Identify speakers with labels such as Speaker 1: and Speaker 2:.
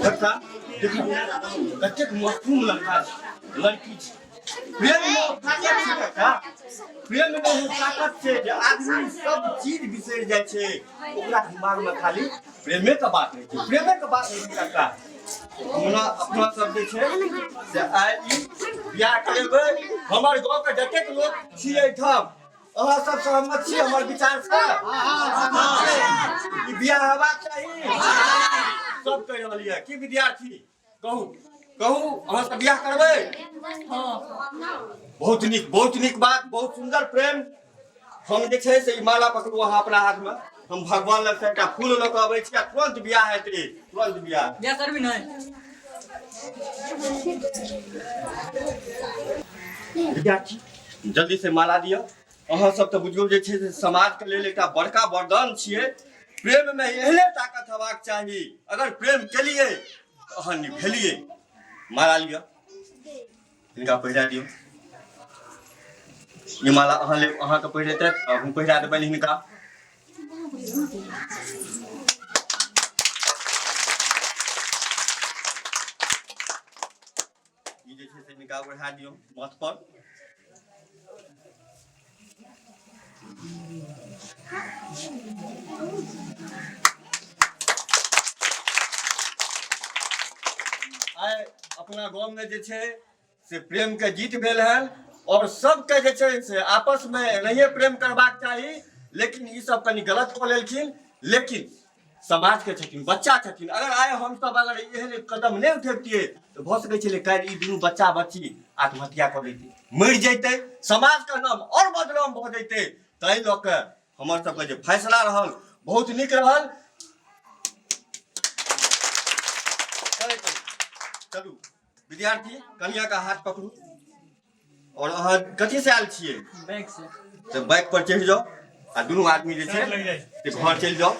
Speaker 1: कक्का देखू कतेक मशहूर लड़का छै लड़की छै। प्रेम मे ताकत छै कक्का, प्रेम मे ओ ताकत छै जे आदमी सब चीज बिसरि जाइ छै, ओकरा दिमाग मे खाली प्रेमे के बात रहै छै, प्रेमे के बात रहै छै कक्का। हमरा अपना सब जे छै से आइ ई बियाह करेबै। हमर गाँव के जतेक लोक छी एहिठाम, अहाँ सब सहमत छी हमर विचार से? ई बियाह हेबाक चाही, सब कहि रहल यऽ की विद्यार्थी? कहू कहू, अहाँ सब बियाह करबै? बहुत नीक, बहुत नीक बात, बहुत सुंदर प्रेम। हम जे छै से ई माला पकड़ू अहाँ अपना हाथ में, हम भगवान लग से एकटा फूल लऽ कऽ अबै छी आ तुरंत बियाह हेतै, तुरंत बियाह।
Speaker 2: बियाह करबी नहि?
Speaker 1: विद्यार्थी जल्दी से माला दिअ। अहाँ सब तऽ बुझियौ जे छै से समाजके लेल एकटा बड़का वरदान छियै। प्रेममे एहने ताकत हेबाक चाही, अगर प्रेम केलियै तऽ अहाँ निभेलियै। माला लिअ, हिनका पहिरा दियौ। ई माला अहाँ लेब, अहाँके पहिरेतै, हम पहिरा देबनि हिनका। ई जे छै से हिनका ओढ़ा दियौ माथ पर। आइ अपना गाँव में जे छै से प्रेम के जीत भेल हन और सबके जे छै से आपस में एनाहिए प्रेम करबाक चाही, लेकिन ई सब कनि गलत कऽ लेलखिन। लेकिन समाज के छथिन, बच्चा छथिन, अगर आइ हमसब अगर एहन कदम नहि उठेबतियै तऽ भऽ सकै छलै काल्हि ई दुनू बच्चा बच्ची आत्महत्या कऽ लैतै, मरि जैतै, समाज के नाम और बदनाम भऽ जैतै। ताहि लऽ कऽ हमर सबके जे फैसला रहल बहुत नीक रहल। चलू विद्यार्थी, कनिया का हाथ पकड़ू। और अहाँ कथी से आयल छियै?
Speaker 2: बाइक से।
Speaker 1: तऽ बाइक पर चढ़ि जाउ आ दुनू आदमी जे छै से घर चलि जाउ।